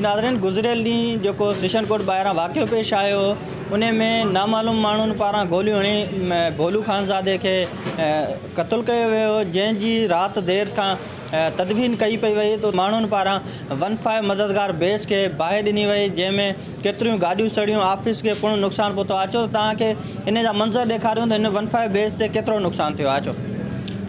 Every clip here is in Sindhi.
ناظرين گذريل ڏينهن جيڪو سيشن ڪورٽ ٻاهران واقعو پيش آيو ان ۾ نامعلوم ماڻهن پاران گوليون هڻي ڀولو خانزادي کي قتل ڪيو ويو جنهن جي رات دير کان تدفين ڪئي پئي وئي ته ماڻهن پاران ون فائيو مددگار بيس کي باهه ڏني وئي جنهن ۾ ڪيتريون گاڏيون سڙيون آفيس کي پڻ نقصان پهتو اچو ته توهان کي ان جا منظر ڏيکاريون ته هن ون فائيو بيس تي ڪيترو نقصان ٿيو آهي اچو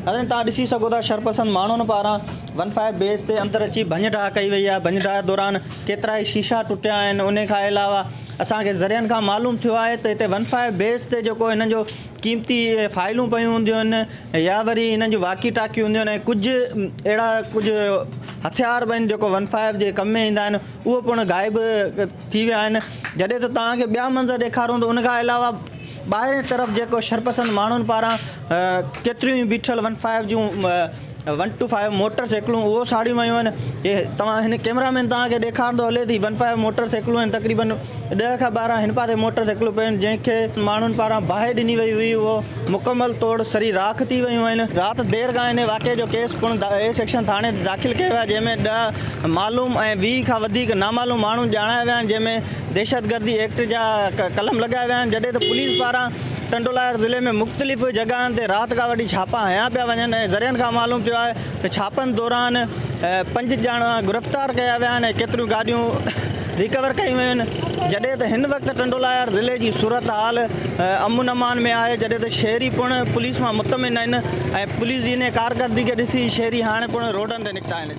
ناظرين توهان ڏسي سگهو ٿا شرپسند ماڻهن پاران ون فائيو بيس تي اندر اچي ڀڃ ڊاهه ڪئي وئي آهي، ڀڃ ڊاهه دوران ڪيترائي شيشا ٽٽيا آهن، انهي کان علاوه اسان کي ذريعن کان معلوم ٿيو آهي ته هتي ون فائيو بيس تي جيڪو هنن جو قيمتي فائلون پيون هونديون آهن يا وري هنن جون واڪي ٽاڪي هونديون آهن ۽ ڪجهه اهڙا ڪجهه هٿيار به آهن جيڪو ون فائيو جي ڪم ۾ ايندا آهن اهو پڻ غائب ٿي ويا آهن جڏهن ته توهان کي ٻيا منظر ڏيکارون ته ان کان علاوه ٻاهرين طرف جيڪو شرپسند ماڻهن پاران ڪيتريون ئي بيٺل ون فائيو جون ون ٽو فائيو موٽر سائيڪلون اهو ساڙيون ويون آهن هي توهان هن ڪيمرا مين توهان کي ڏيکارندو هلي ٿي ون فائيو موٽر سائيڪلون آهن تقريبن 10 کان 12 هن پاسي موٽر سائيڪلون پيون آهن جنهن کي ماڻهن پاران باهه ڏني وئي هئي اهو مڪمل طور سڙي راک ٿي ويون آهن رات دير کان ان واقعي جو ڪيس پڻ اي سيڪشن ٿاڻي تي داخل ڪيو ويو آهي جنهن ۾ 10 معلوم ۽ 20 کان وڌيڪ نامعلوم ماڻهو ڄاڻايا ويا آهن جنهن ۾ دهشتگردي ايڪٽ جا قلم لڳايا ويا آهن جڏهن ته پوليس پاران ٽنڊوالهيار ضلعي ۾ مختلف جڳهن تي رات کان وٺي ڇاپا هنيا پيا وڃن ۽ ذريعن کان معلوم ٿيو آهي ته ڇاپن دوران 5 ڄڻا گرفتار ڪيا ويا آهن ۽ ڪيتريون گاڏيون ريڪور ڪيون ويون آهن جڏهن ته هن وقت ٽنڊوالهيار ضلعي جي صورتحال امن امان ۾ آهي جڏهن ته شهري پڻ پوليس مان مطمئن آهن ۽ پوليس جي انهي ڪارڪردگي کي ڏسي شهري هاڻي پڻ روڊن تي نڪتا آهن.